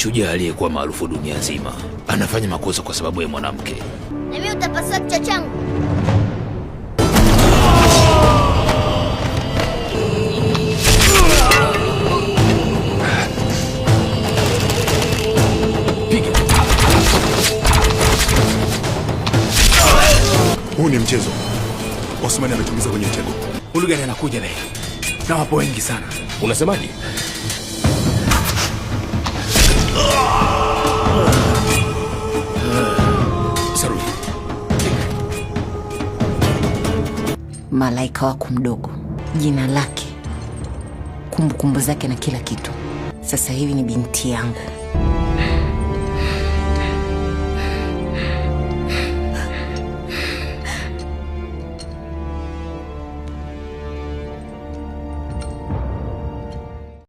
Shujaa aliyekuwa maarufu dunia nzima anafanya makosa kwa sababu ya mwanamke. Na mimi utapasua kichwa changu. Piga! Huu ni mchezo. Osman ametuingiza kwenye mtego. Hooligan anakuja leo na wapo wengi sana. Unasemaje? Saruni, Malaika wako mdogo, jina lake, kumbukumbu zake na kila kitu, sasa hivi ni binti yangu.